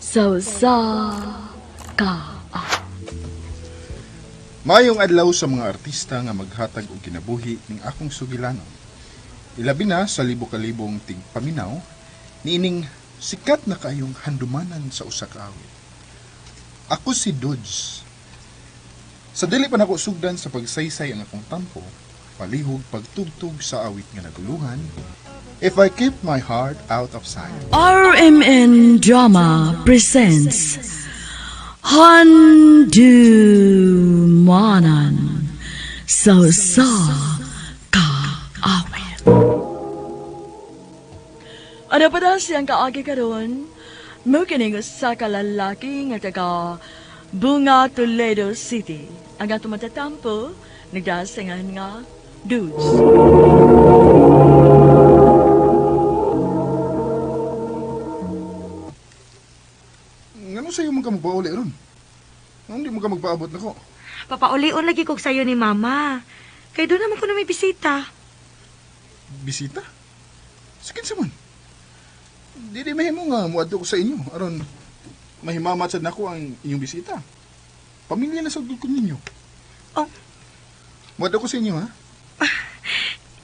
Sa usa ka Maayong adlaw sa mga artista nga maghatag og kinabuhi ning akong sugilanon. Ilabi na sa libo-kalibong tigpaminaw niining sikat na kaayong handumanan sa usa ka awit. Ako si Dudes. Sa dili pa nako sugdan sa pagsaysay ang akong tampo, palihog pagtugtog sa awit nga naguluhan, If I Keep My Heart Out of Sight. RMN Drama presents Handumanan sa usa ka awit. Ano pa daw siyang kaagi karon? Mao kining usa ka lalaki nga taga Bunga, Toledo City. Ang atong matatampo, nagdasingan nga Dudes. Ngano sayo man ka magpauli ron? Ngano di mo ka magpaabot nako? Papaulion lagi kog sayo ni Mama. Kay doon naman ko na may bisita. Bisita? Sa kinsa man? Dili mahimo nga muadto ko sa inyo aron mahimamat sad nako ang inyong bisita. Pamilya na sad ko ninyo. Oh. Muadto ko sa inyo ha.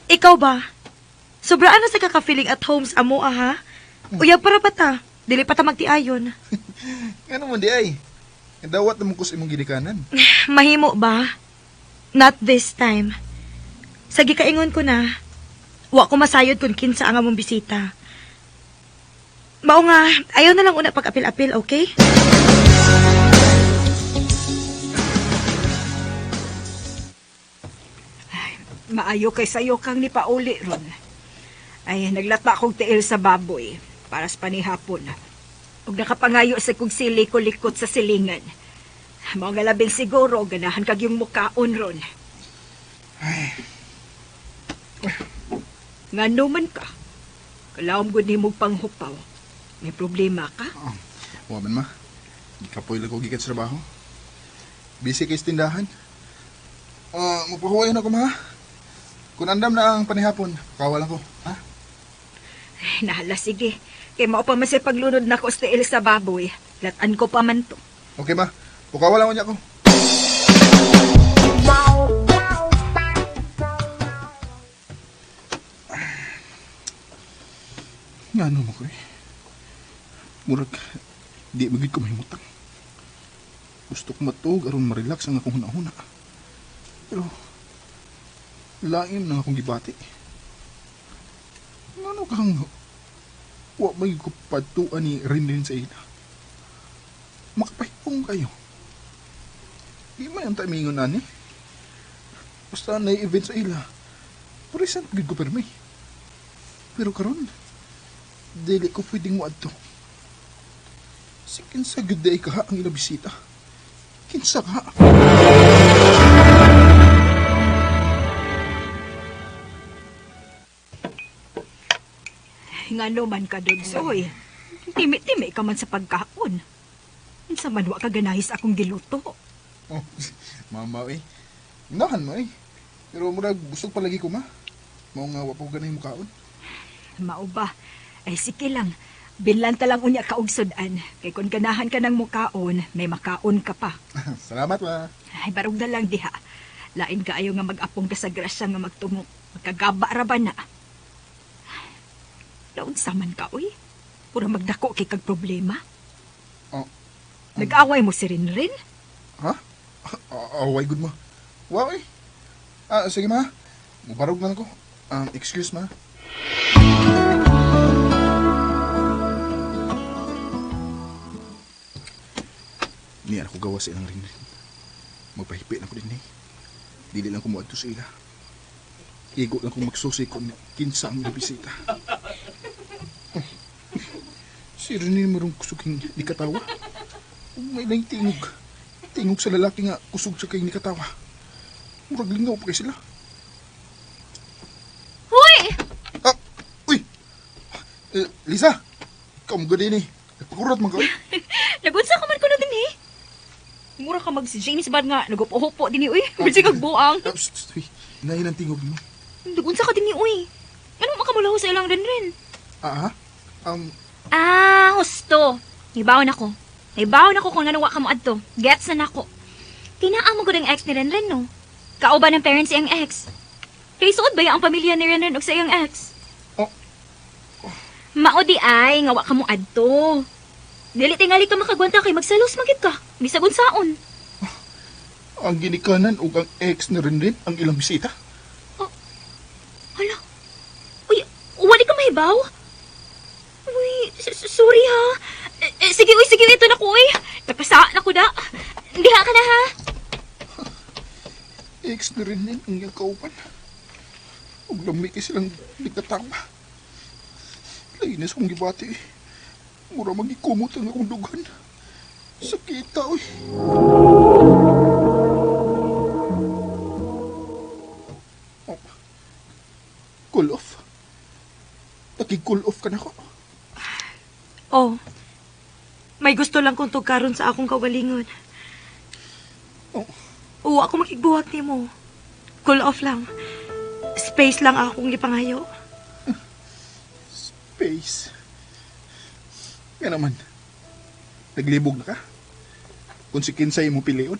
Ikaw ba? Sobraan na sa kaka-feeling at home sa amo, ah, ha? Uyab para pa ta. Dili pa ta magtiayon. Ngano man di ay? Dawat naman ko sa imong gidikanan. Mahimo ba? Not this time. Sa gikaingon ko na, wa ko masayod kung kinsa ang among bisita. Mao nga, ayaw na lang una pag-apil-apil, okay? Maayo kay sayo kang nipauli ron. Ay, naglata kong tiil sa baboy para sa panihapon. Ug nakapangayo sa kong sili ko likot sa silingan. Mao nga labing siguro ganahan kag yung mukaon ron. Ngano man ka? Kalaom gud nimo panghupaw. May problema ka? Oh, wa man ma. Gikapoy lang ko gikan sa trabaho. Busy kay sa tindahan. Ah, mupahuway na ko ma. Kung andam na ang panihapon, pakawa lang ko. Ha? Ay, nahala sige. Kay mao pa man sa paglunod nako sa tiil sa baboy. Latan ko pa man to. Okay ma. Pukawa lang unya ko. Ngano mo ko eh. Murag, di magid ko mahimutang. Gusto ko matuog aron ma-relax ang akong hunahuna. Pero, lain na akong gibati. Ngano kang wa may ko patuan ni Rinrin sa ila. Makapahipong kayo. Di man ang timingon ani. Basta na event sa ila. Present gid ko permi. Pero karon dili ko pwedeng moadto. Si kinsa gud day ka ang ila bisita. Kinsa ka? Ngano man ka dun, Soy. Timi-timi ka man sa pagkaon. Unsa man wa ka ganahi sa akong giluto. Oh, mama eh. Unahan mo eh. Pero murag busog palagi ko ma. Mao nga wa pa ko ganahi mukaon. Mao ba? Ay sige lang. Binlan ta lang unya ka og sud-an. Kay kun ganahan ka ng mukaon, may makaon ka pa. Salamat ma. Ay barog na lang diha. Lain kaayo nga mag-apong ka sa grasya nga magtungo. Magkagaba ra ba na? Naunsa man ka, uy? Pura magdako kay kag problema. Oh. Nag-away mo si Rinrin? Ha? Away good ma. Wow eh. Ah, sige ma. Mubarog na lang ko. Excuse ma. Niya ako gawa sa ilang rin. Magpahipi lang ko din eh. Dili lang ko muadto sa ila. Igo lang kong magsusi kung kinsa ang ilang bisita. Si Rene marong kusuking di katawa. May lang tingog. Tingog sa lalaki nga kusog sa kayong nikatawa. Murag lingaw pa kay sila. Huy! Ah! Uy! Eh, Lisa! Ikaw mo din eh. Nagpakurat man ka eh. Nagunsa ka man ko na din eh. Mura ka mag si James Bond nga. Nagupo-hupo din eh, uy. Medyo kag buang. Ah, psst, psst, uy. Nahin ang tingog mo. Nagunsa ka din eh, uy. Ano makamulaho sa ilang rin-rin? Ah, ha? Ah, husto. Naibaon ako. Naibaon ako kung nganong wa ka mo adto. Gets na nako. Tinaa mo gud ang ex ni Renren, no? Kauban ng parents iyang ex. Kay suod ba ya ang pamilya ni Renren og sa iyang ex? Oh. Mao di ay nga wa ka mo adto. Dili tingali ka makagwanta kay magsalos man gid ka. Bisag unsaon. Ang ginikanan ug ang ex ni Rinrin ang ilang bisita. Hala. Uy, wali ka mahibaw? Uy, sorry ha. Eh, eh, sige, uy, sige, ito na ko, uy. Napasa na ko da. Diha ka na ha. Ex ni Rinrin ang iyang kauban. Ug lami kay silang nagtatama. Lain na sa akong gibati eh. Mura magikumot ang akong dughan. Sakita, oy. Oh. Cool off. Naki-cool off ka na ko. Oh. May gusto lang kong tugkaron sa akong kaugalingon. Oh. Oo, ako makigbuhat nimo. Cool off lang. Space lang akong gipangayo. Space. Nga naman. Naglibog na ka. Kung si kinsay mo pilion.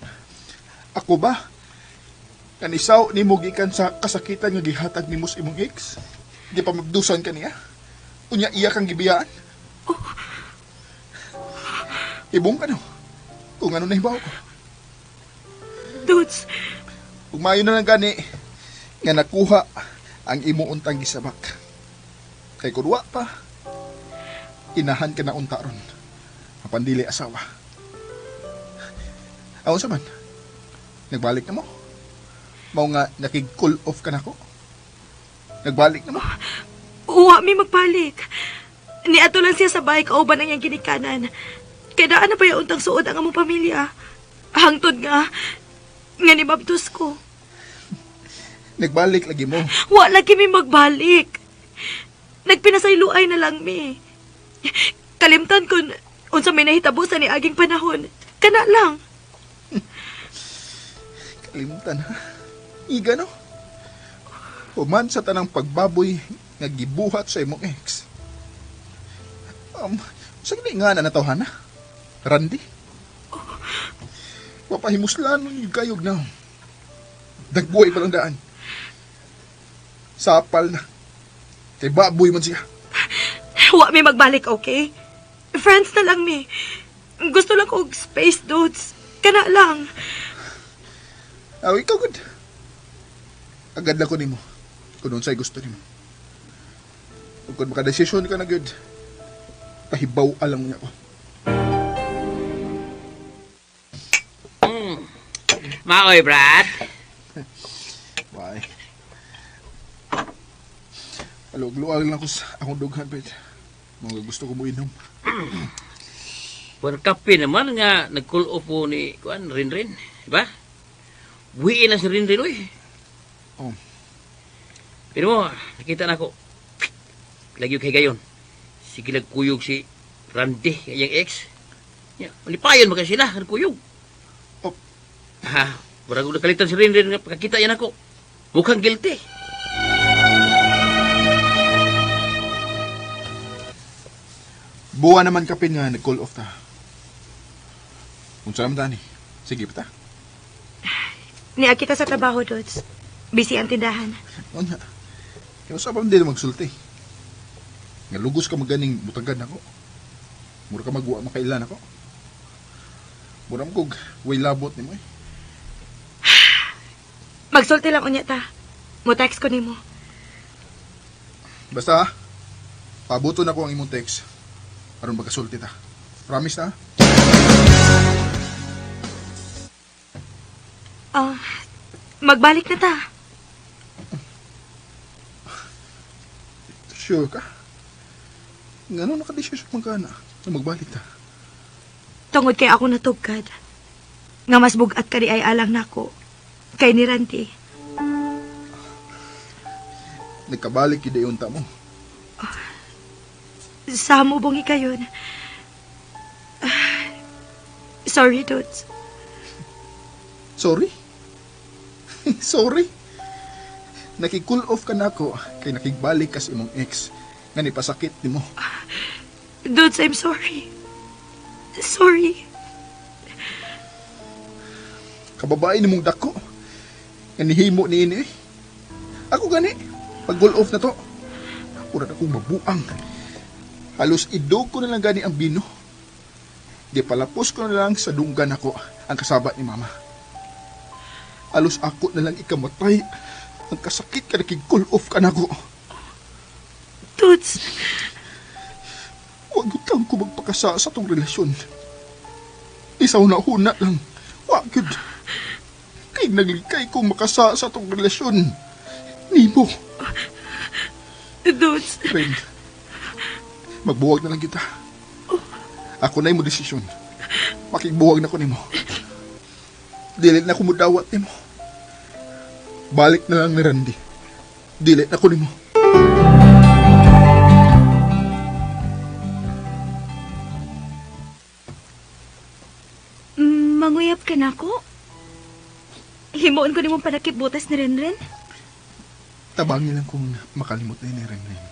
Ako ba? Kanisaw ni mo gikan sa kasakitan nga gihatag nimo sa imong ex? Di pa mabdusan ka niya? Unya iya kang gibiyaan? Ibong ka no? Kung ano na hibaw ko. Dudes, Ug maayo na lang gani nga nakuha ang imo untang gisabak. Kay kun wa pa, inahan ka na unta ron. Apan dili asawa. Aon sa man? Nagbalik na mo? Mao nga nakig-cool off ka nako? Nagbalik na mo? uwa mi magbalik. Niadto lang siya sa bahay kauban ang iyang ginikanan. Kay daan na pa yung untang suod ang among pamilya. Hangtod nga, nga ni Mabdus ko. Nagbalik lagi mo. Wa lagi mi magbalik. Nagpinasayloay na lang mi. Kalimtan kun unsa may nahitabo sa niaging panahon. Kana lang. Kalimtan ha. Iga no? Human sa tanang pagbaboy nga gibuhat sa imong ex. Sa gani nga na natawhan na? Randy? Papahimuslan yung kayog na. Dagbuhay pa lang daan. Sapal na. Kay baboy man siya. Wa mi magbalik, okay? Friends na lang mi. Gusto lang ko og space, dudes. Kana lang. Aw, ikaw gud. Agad lang ko nimo. Kung unsay gusto nimo. Ug kung makadesisyon ka na gud, pahibaw alang niya ko. Maoy, Brad. Why? Alog-luag lang ko sa akong dughan, Pet. Mga gusto ko mo inom. Buwan kape naman nga nag-cool off po ni kuan Rinrin, di ba? Buhiin na si Rinrin, uy. Oh. Pero mo, nakita na ako. Lagi kay gayon. Sige nagkuyog si Randy, iyang ex. Ya, malipayon ba kayo sila, nagkuyog. Oh. Ha, murag nakalitan si Rinrin nga pagkakita yan ako. Mukhang guilty. Buwa naman kapin nga nag-call off ta. Unsa naman tani? Sige pa ta. Niagi kita sa trabaho, dudes. Busy ang tindahan. Unya. Kaya usa pa man din magsulti. Nga lugos ka maganing butagan ako. Mura ka magwa makailan ako. Mura mo kog way labot nimo eh. Magsulti lang unya ta. Mo text ko nimo. Basta ha, pabuto na ko ang imong text. Aron magkasulti ta. Promise na? Ah, magbalik na ta. Sure ka? Ngano nakadesisyon man ka na na magbalik ta? Tungod kay ako natugkad. Nga mas bugat ka di ay alang nako. Kay ni Randy. Nagkabalik gyud unta mo. Sa mo bong ikayon. Ah, sorry, dudes. Sorry? Sorry? Naki-cool off ka nako kay nakigbalik ka sa imong ex nga nipasakit nimo. Dudes, I'm sorry. Sorry. Kababae ni mong dako. Nga nihimo ni ini eh. Ako gani, pag goal off na to. Murag akong mabuang. Halos idog ko na lang gani ang bino. Di palapos ko na lang sa dunggan ako ang kasaba ni mama. Halos ako na lang ikamatay ang kasakit ka nakig-cool off ka nako. Toots, Huwag utang ko magpakasa sa tong relasyon. Isaw na huna lang. Wa gyud. Kay naglikay ko makasa sa tong relasyon. Nimo, Toots. friend. Magbuwag na lang kita. Ako na mo desisyon. Makigbuwag na ko nimo. Dili na ko mudawat nimo. Balik na lang ni Randy. Dili na ko nimo. Manguyab ka na ako? Himuon ko nimo panakip butas ni Renren. Tabangin lang kung makalimot na ni Renren.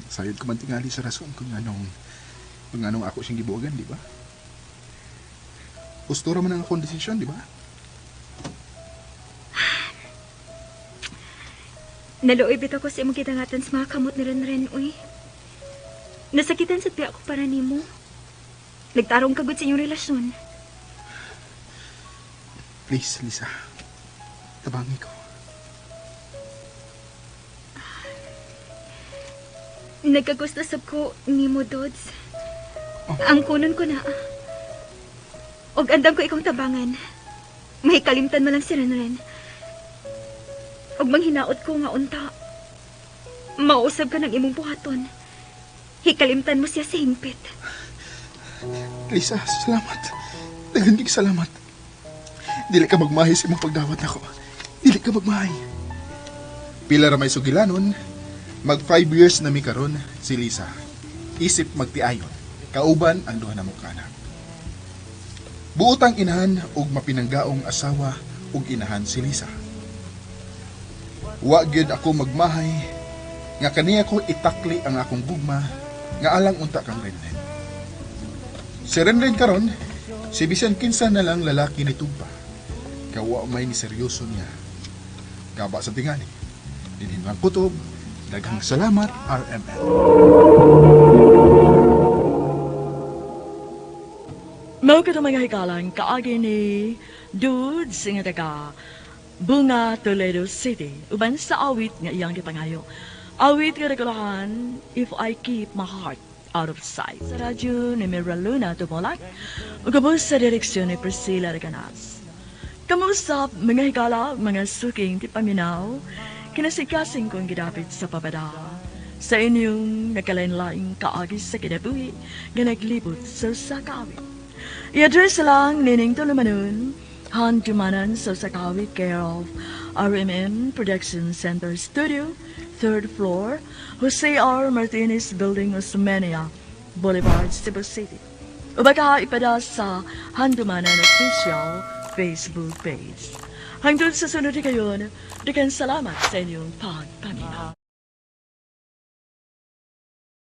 Sayod ko man tingali sa rason kung anong ako siyang gibuwagan, di ba? Gusto ra man ang akong desisyon, di ba? Naluoy bitaw ko sa imong gidangatan sa mga kamot ni Renren, uy. Nasakitan sa tiya ko para nimo. Nagtarong kagod sa inyong relasyon. Please, Lisa. Tabangi ko. Nagkagusto sab ko nimo, Dods. Ang kunon ko na. Og andam ko ikong tabangan. May kalimtan mo lang si Renren. Og manghinaot ko nga unta. Mausab ka ng imong buhaton. Hikalimtan mo siya sa hingpit. Lisa, salamat. Daghan kay salamat. Dili ka magmahi sa imong pagdawat nako. Dili ka magmahi. Pila ra may sugilanon, mag 5 years na mi karon si Lisa. Isip magtiayon, kauban ang duha namo ka anak. Buotang inahan og mapinanggaong asawa ug inahan si Lisa. Wa gyud ako magmahay nga kaniya ko itakli ang akong gugma nga alang unta kang Renren. Si Renren karon, si bisan kinsa na lang lalaki ni Tugpa. Kawa may ni seryoso niya. Gaba sa tingali. Dinhin lang kutob. Daghang salamat, RMN. Mao kato mga hikalang kaagi ni Dudes nga taga Bunga, Toledo City. Uban sa awit nga iyang gipangayo. Awit nga regulahan, If I Keep My Heart Out of Sight. Sa radyo ni Mira Luna Tumulak, ug ubos sa direksyon ni Priscilla Reganas. Kamusap mga higala, mga suking tipaminaw, kinasikasing kong gidapit sa babada. Sa inyong nagkalain-laing kaagi sa kinabuhi nga naglibot sa usa ka awit. I-address lang nining tulumanon, Handumanan sa usa ka awit, care of RMN Production Center Studio, 3rd floor, Jose R. Martinez Building, Osmeña Boulevard, Cebu City. O baka ipada sa Handumanan Official Facebook page. Hangtod sa sunod kayon, daghang salamat sa inyong pagpaminaw.